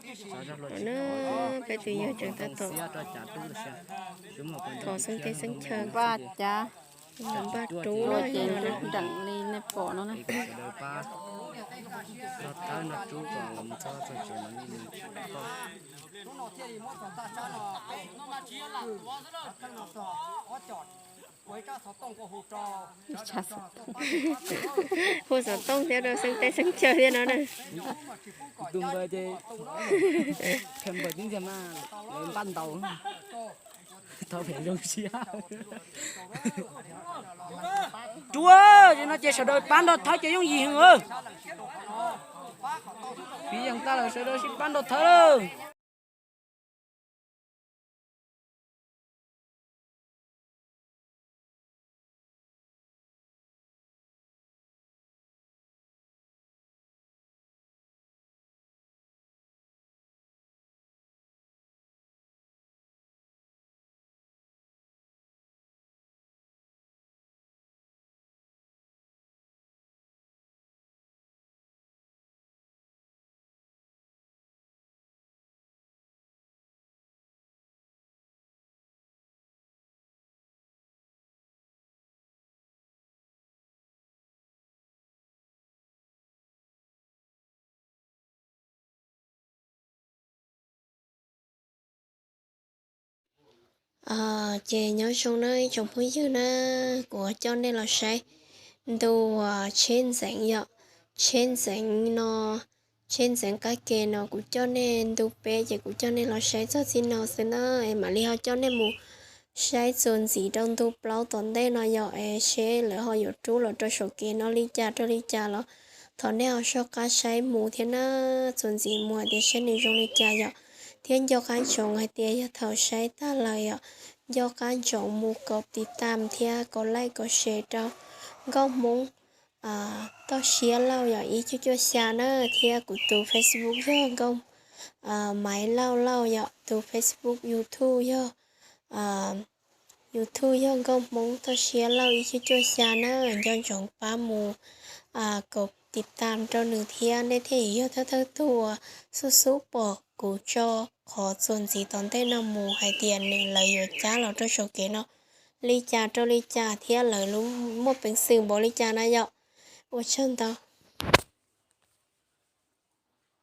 No peb tus yawg tseem tab tom thov xeeb teb xeeb chaw, npaj rub no, deem li nej pom no na. Hu xov tooj thiab rau xeeb teb xeeb chaw thiab no na. Tus npawg ces kha npawg tib ntxiag mas lawv npaj ntaus, thov phem zoo siab. Rub, no ces sawv daws pab nrog thawb cov yooj yim heev. Piv yees tag lawm sawv daws sib pab nrog thawb lawm. Ces nyob zoo na ib tsoom phooj ywg na, kuv coj nej los saib ntu tsheb ntxeev yom. Tsheb ntxeev no, tsheb ntxeev qab ke no kuv coj nej ntu peb ces kuv coj nej los saib txog txij no xwb na, es mam li ho coj nej mus saib txuas ntxiv rau ntu plaub tom ntej no yom, es seb lawv ho yuav rub los rau saum kev no li cas rau li cas los thov nej ho soj qab saib mus thiab na, txuas ntxiv mus hais tias seb nws zoo li cas yom. Thiab nco qab ntsoov hais tias yog thaum saib tag lawm yom, nco qab ntsoov mus kaum tiv tam thiab kaum like kaum share rau Nkauj Hmoob Toj Siab Lauj yom, ib cuaj cuaj xya na, thiab kuv tus Facebook yog Nkauj Maiv Lauj Lauj yom, tus Facebook, YouTube yog YouTube yog Nkauj Hmoob Toj Siab Lauj ib cuaj cuaj xya na, nco ntsoov pab mus kaum tiv tam rau nws thiab nej thiaj yog thawj thawj tug uas xub xub pom kuv tso qhov txuas ntxiv tom ntej no mus hais tias nws lawv yuav cab los rau saum kev no li cas rau li cas thiab lawv lub muaj peev xwm npaum li cas na yom. Ua tsaug ntau.